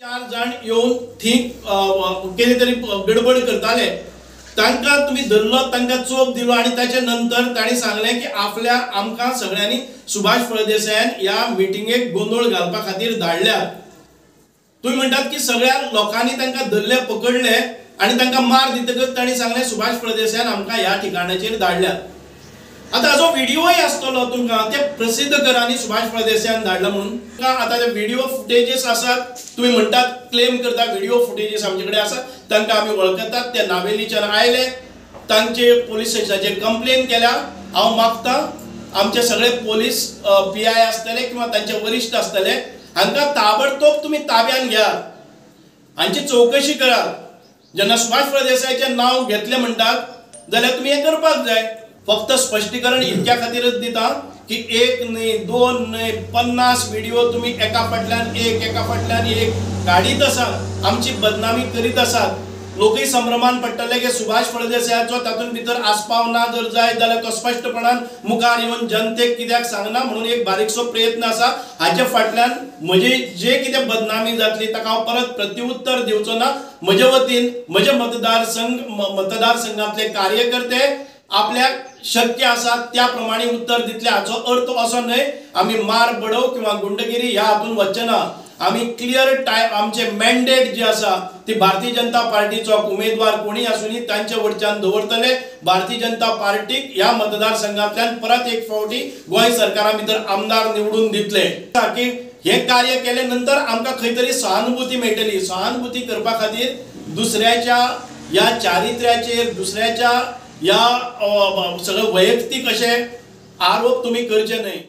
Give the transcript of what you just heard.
4 जाण येवन थी कितें तरी गडबड करताले, तांकां तुमी धरलो, तांकां चोप दिलो आनी ताचे नंतर तांणी सांगलें की आपल्या आमकां सगळ्यांनी सुभाष फळदेसायान ह्या मिटिंगेक गोंदळ घालपा खातीर धाडल्यात। तुमी म्हणटात की सगळ्या लोकांनी तांकां धरले, पकडले आनी तांकां मार दितकच तांणी सांगलें सुभाष फळदेसायान आमकां ह्या ठिकाणाचेर धाडल्यात। आतां हाजो व्हिडियोय आसतलो तुमकां, ते प्रसिद्ध करा आनी सुभाष फळदेसायान धाडला म्हणून। आतां ते व्हिडिओ फुटेजीस आसात, तुमी म्हणटात क्लेम करता व्हिडिओ फुटेजीस आमचे कडेन आसात, तांकां आमी वळखतात, ते नावेलीच्यान आयले, तांचे पोलीस स्टेशनाचेर कंप्लेन केल्या। हांव मागता आमचे सगळे पोलीस PI आसतले किंवा तांचे वरिश्ठ आसतले, हांकां ताबडतोब तुमी ताब्यान घेयात, हांची चवकशी करात। जेन्ना सुभाष फळदेसायाचें नांव घेतलें म्हणटात जाल्यार तुमी हें करपाक जाय। फक्त स्पश्टीकरण इतक्या खातीरच दिता की 1 न्हय 2 न्हय 50 व्हिडिओ तुमी एका फाटल्यान एक, एका फाटल्यान एक काडीत आसात, आमची बदनामी करीत आसात। लोकय संभ्रमान पडटले की सुभाष फळदेसायाचो तातूंत भितर आस्पाव ना जर जायत जाल्यार तो स्पश्टपणान मुखार येवन जनतेक कित्याक सांगना म्हणून एक बारीकसो प्रयत्न आसा। हाचे फाटल्यान म्हजी जे कितें बदनामी जातली ताका हांव परत प्रत्युत्तर दिवचो ना। म्हजे वतीन म्हजे मतदारसंघांतले कार्यकर्ते आपल्याक शक्य आसा त्या प्रमाणे उत्तर दितले। हाचो अर्थ असो न्हय आमी मार बडोव किंवा गुंडगिरी ह्या हातून वचचे ना। आमी क्लियर टायम आमचे मॅन्डेट जे आसा ती भारतीय जनता पार्टीचो उमेदवार कोणी आसूनी तांचे वटच्यान दवरतले। भारतीय जनता पार्टीक ह्या मतदारसंघांतल्यान परत एक फावटी गोंय सरकारा भितर आमदार निवडून दितले। की हे कार्य केले नंतर आमकां खंय तरी सहानुभूती मेळटली। सहानुभूती करपा खातीर दुसऱ्याच्या ह्या चारित्र्याचेर, दुसऱ्याच्या या सगळे वैयक्तीक अशे आरोप तुमी करचे न्हय।